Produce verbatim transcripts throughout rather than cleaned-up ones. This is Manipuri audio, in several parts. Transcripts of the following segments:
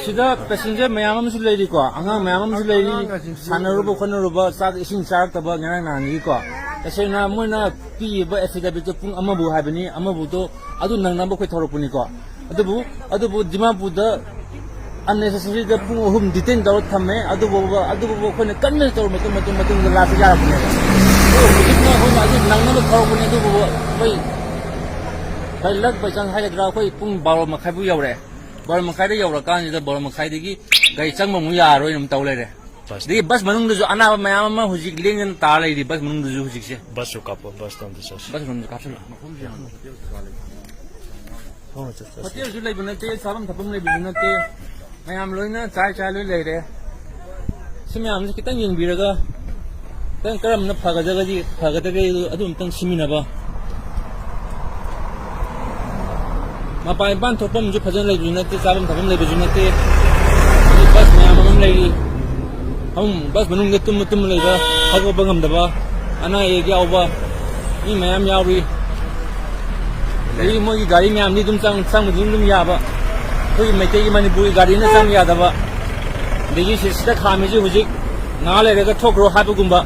ꯁꯤꯗ ꯄꯦꯁꯦꯟꯖꯔ ꯃꯌꯥꯝ ꯑꯃꯁꯨ ꯂꯩꯔꯤꯀꯣ, ꯑꯉꯥꯡ ꯃꯌꯥꯝ ꯑꯃꯁꯨ ꯂꯩꯔꯤ, ꯁꯥꯟꯅꯔꯨꯕ ꯈꯣꯠꯅꯔꯨꯕ, ꯆꯥꯛ ꯏꯁꯤꯡ ꯆꯥꯔꯛꯇꯕ ꯉꯔꯥꯡ ꯅꯍꯥꯟꯗꯒꯤꯀꯣ꯫ ꯇꯁꯦꯡꯅ ꯃꯣꯏꯅ ꯄꯤꯔꯤꯕ ꯑꯦꯐꯤꯗꯦꯕꯤꯠꯇꯣ ꯄꯨꯡ ꯑꯃꯕꯨ ꯍꯥꯏꯕꯅꯤ, ꯑꯃꯕꯨꯗꯣ ꯑꯗꯨ ꯅꯪꯅꯕ ꯑꯩꯈꯣꯏ ꯊꯧꯔꯛꯄꯅꯤꯀꯣ꯫ ꯑꯗꯨꯕꯨ, ꯑꯗꯨꯕꯨ ꯗꯤꯃꯥꯄꯨꯔꯗ unnecessaryꯗ ꯄꯨꯡ ꯑꯍꯨꯝ detain ꯇꯧꯔ ꯊꯝꯃꯦ꯫ ꯑꯗꯨꯕꯨ, ꯑꯗꯨꯕꯨ ꯑꯩꯈꯣꯏꯅ convince ꯇꯧꯔ ꯃꯇꯨꯡ, ꯃꯇꯨꯡ, ꯃꯇꯨꯡꯗ lastꯇ ꯌꯥꯔꯛꯄꯅꯦꯕ꯫ ꯑꯗꯣ ꯍꯧꯖꯤꯛꯅ ꯑꯩꯈꯣꯏꯅ ꯑꯗꯨ ꯅꯪꯅꯕ ꯊꯧꯔꯛꯄꯅꯦ꯫ ꯑꯗꯨꯕꯨ ꯑꯩꯈꯣꯏ by luck by chance ꯍꯥꯏꯒꯗ꯭ꯔꯥ, ꯑꯩꯈꯣꯏ ꯄꯨꯡ ꯕꯥꯔꯣ ꯃꯈꯥꯏꯕꯨ ꯌꯧꯔꯦ꯫ ꯕꯥꯔꯣ ꯃꯈꯥꯏꯗ ꯌꯧꯔꯀꯥꯟꯁꯤꯗ ꯕꯥꯔꯣ ꯃꯈꯥꯏꯗꯒꯤ ꯒꯥꯔꯤ ꯆꯪꯕ ꯑꯃꯨꯛ ꯌꯥꯔꯔꯣꯏꯅ ꯑꯃꯨꯛ ꯇꯧ ꯂꯩꯔꯦ꯫ ꯕꯁ ꯑꯗꯒꯤ ꯕꯁ ꯃꯅꯨꯡꯗꯁꯨ ꯑꯅꯥꯕ ꯃꯌꯥꯝ ꯑꯃ ꯍꯧꯖꯤꯛ ꯂꯦꯡꯗꯅ ꯇꯥꯔ ꯂꯩꯔꯤ ꯕꯁ ꯃꯅꯨꯡꯗꯁꯨ ꯍꯧꯖꯤꯛꯁꯦ꯫ ꯕꯁꯁꯨ ꯀꯥꯞꯄ, ꯕꯁꯇ ꯑꯝꯇ ꯆꯠꯁꯤ꯫ ꯕꯁ ꯃꯅꯨꯡꯗ ꯀꯥꯞꯁꯤꯜꯂꯣ꯫ ꯍꯣꯏ, ꯆꯠ-, ꯆꯠꯁꯤ꯫ ꯍꯣꯇꯦꯜꯁꯨ ꯂꯩꯕ ꯅꯠꯇꯦ, ꯆꯥꯐꯝ ꯊꯛꯐꯝ ꯂꯩꯕꯁꯨ ꯅꯠꯇꯦ꯫ ꯃꯌꯥꯝ ꯂꯣꯏꯅ ꯆꯥꯏ ꯆꯥꯏ ꯂꯣꯏ ꯂꯩꯔꯦ꯫ ꯁꯤ ꯃꯌꯥꯝꯁꯦ ꯈꯤꯇꯪ ꯌꯦꯡꯕꯤꯔꯒ, ꯈꯤꯇꯪ ꯀꯔꯝꯅ ꯐꯒꯗꯒꯗꯤ, ꯐꯒꯗꯒꯦ ꯑꯗꯨ, ꯑꯗꯨ ꯑꯝꯇꯪ ꯁꯤꯟꯃꯤꯟꯅꯕ꯫ ꯃꯄꯥꯟ ꯏꯄꯥꯟ ꯊꯣꯛꯐꯝꯁꯨ ꯐꯖꯅ ꯂꯩꯕꯁꯨ ꯅꯠꯇꯦ, ꯆꯥꯐꯝ ꯊꯛꯐꯝ ꯂꯩꯕꯁꯨ ꯅꯠꯇꯦ꯫ ꯍꯧꯖꯤꯛ ꯕꯁ ꯃꯌꯥꯝ ꯑꯃ ꯂꯩꯔꯤ꯫ ꯐꯃꯨꯡ, ꯕꯁ ꯃꯅꯨꯡꯗ ꯇꯨꯝꯃ ꯇꯨꯝꯃ ꯂꯩꯕ, ꯍꯧꯒꯠꯄ ꯉꯝꯗꯕ, ꯑꯅꯥ ꯑꯌꯦꯛ ꯌꯥꯎꯕ ꯃꯤ ꯃꯌꯥꯝ ꯌꯥꯎꯔꯤ꯫ ꯑꯗꯒꯤ ꯃꯣꯏꯒꯤ ꯒꯥꯔꯤ ꯃꯌꯥꯝꯗꯤ ꯑꯗꯨꯝ ꯆꯪ-, ꯆꯪꯕꯗꯤ ꯑꯗꯨꯝ ꯌꯥꯕ, ꯑꯩꯈꯣꯏꯒꯤ ꯃꯩꯇꯩꯒꯤ ꯃꯅꯤꯄꯨꯔꯒꯤ ꯒꯥꯔꯤꯅ ꯆꯪꯕ ꯌꯥꯗꯕ꯫ ꯑꯗꯒꯤ ꯁꯤ-, ꯁꯤꯗ ꯈꯥꯝꯃꯤꯁꯤ ꯍꯧꯖꯤꯛ ꯉꯥꯏꯍꯥꯛ ꯂꯩꯔꯒ ꯊꯣꯛꯈ꯭ꯔꯣ ꯍꯥꯏꯕꯒꯨꯝꯕ,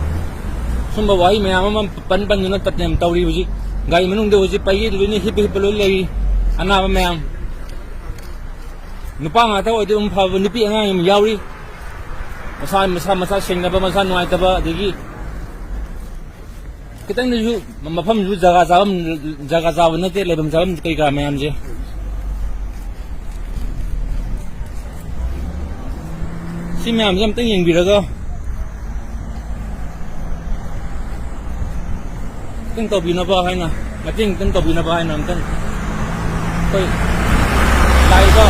ꯁꯨꯝꯕ ꯋꯥꯍꯩ ꯃꯌꯥꯝ ꯑꯃ ꯄꯟ ꯄꯟꯗꯨꯅ ꯇꯠꯇꯅ ꯇꯧꯔꯤ꯫ ꯍꯧꯖꯤꯛ ꯒꯥꯔꯤ ꯃꯅꯨꯡꯗ ꯍꯧꯖꯤꯛ ꯄꯩꯒꯩ ꯂꯣꯏꯅ ꯍꯤꯞꯄ ꯍꯤꯞꯄ ꯂꯣꯏ ꯂꯩꯔꯤ, ꯑꯅꯥꯕ ꯃꯌꯥꯝ꯫ ꯅꯨꯄꯥ ꯉꯥꯛꯇ ꯑꯣꯏꯗꯤ ꯑꯗꯨꯝ ꯐꯕ, ꯅꯨꯄꯤ ꯑꯉꯥꯡ ꯌꯥꯝ ꯌꯥꯎꯔꯤ꯫ ꯃꯁꯥ, ꯃꯁꯥ, ꯃꯁꯥ ꯁꯦꯡꯅꯕ, ꯃꯁꯥ ꯅꯨꯡꯉꯥꯏꯇꯕ, ꯑꯗꯒꯤ ꯈꯤꯇꯪꯗꯁꯨ ꯃꯐꯝꯁꯨ ꯖꯒꯥ ꯆꯥꯕ, ꯖꯒꯥ ꯆꯥꯕ ꯅꯠꯇꯦ, ꯂꯩꯐꯝ ꯆꯥꯐꯝ ꯀꯩꯀꯥ ꯃꯌꯥꯝꯁꯦ꯫ ꯁꯤ ꯃꯌꯥꯝꯁꯦ ꯑꯝꯇꯪ ꯌꯦꯡꯕꯤꯔꯒ ꯈꯤꯇꯪ ꯇꯧꯕꯤꯅꯕ ꯍꯥꯏꯅ, ꯃꯇꯦꯡ ꯈꯤꯇꯪ ꯇꯧꯕꯤꯅꯕ ꯍꯥꯏꯅ ꯑꯝꯇꯪ ꯑꯩꯈꯣꯏ ꯂꯥꯛꯏꯕ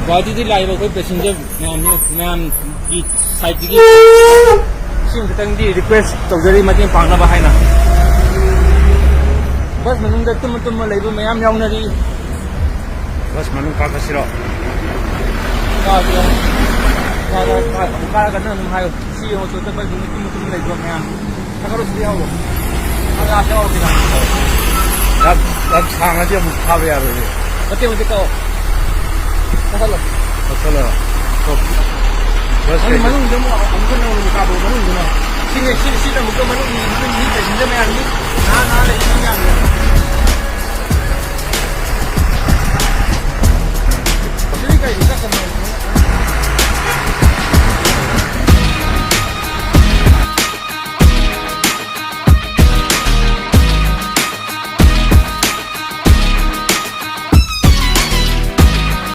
ꯒꯨꯋꯥꯍꯥꯇꯤꯗꯒꯤ ꯂꯥꯛꯏꯕ ꯑꯩꯈꯣꯏ ꯄꯦꯁꯦꯟꯖꯔ ꯃꯌꯥꯝ, ꯃꯌꯥꯝꯒꯤ ꯁꯥꯏꯠꯇꯒꯤ ꯁꯤ ꯈꯤꯇꯪꯗꯤ ꯔꯤꯀ꯭ꯋꯦꯁ ꯇꯧꯖꯔꯤ, ꯃꯇꯦꯡ ꯄꯥꯡꯅꯕ ꯍꯥꯏꯅ꯫ ꯕꯁ ꯃꯅꯨꯡꯗ ꯇꯨꯝꯃ ꯇꯨꯝꯃ ꯂꯩꯕ ꯃꯌꯥꯝ ꯌꯥꯎꯅꯔꯤ꯫ ꯕꯁ ꯃꯅꯨꯡ ꯀꯥꯈꯠꯁꯤꯔꯣ? ꯀꯥꯔꯁꯤꯔꯣ? ꯀꯥꯔꯣ, ꯀꯥꯔꯣ, ꯑꯃꯨꯛ ꯀꯥꯔꯒ ꯅꯪ ꯑꯗꯨꯝ ꯍꯥꯏꯌꯨ꯫ ꯁꯤ ꯌꯦꯡꯉꯣ, ꯇꯣ, ꯇꯣ, ꯕꯁ ꯃꯅꯨꯡ ꯇꯨꯝꯃ ꯇꯨꯝꯃ ꯂꯩꯕ ꯃꯌꯥꯝ꯫ ꯀꯥꯈꯠꯂꯣ, ꯁꯤꯗ ꯌꯥꯎꯔꯣ꯫ ꯑꯥ, ꯂꯥꯁꯇ ꯌꯥꯎꯔꯣ, ꯁꯤꯗ꯫ ꯌꯥꯝ, ꯌꯥꯝ ꯁꯥꯡꯉꯗꯤ ꯑꯃꯨꯛ ꯊꯥꯕ ꯌꯥꯔꯣꯏꯌꯦ꯫ ꯃꯇꯦꯛ ꯃꯇꯦꯛ ꯀꯛꯑꯣ꯫ ꯀꯛꯊꯠꯂꯣ꯫ ꯀꯛꯊꯠꯂꯣ꯫ ꯃꯅꯨꯡ, ꯃꯅꯨꯡꯗ ꯑꯃꯨꯛ, ꯑꯃꯨꯛꯀ ꯅꯧꯅ ꯀꯥꯞꯄꯣ, ꯃꯅꯨꯡꯗꯨꯅ꯫ ꯁꯤꯅꯦ, ꯁꯤ, ꯁꯤꯅ ꯑꯃꯨꯛꯀ ꯃꯅꯨꯡꯒꯤ, ꯃꯅꯨꯡ ꯃꯤ ꯄꯦꯁꯦꯟꯖꯔ ꯃꯌꯥꯝꯒꯤ ꯅꯍꯥ ꯅꯍꯥ ꯂꯩꯔꯤꯕ ꯃꯌꯥꯝꯁꯦ꯫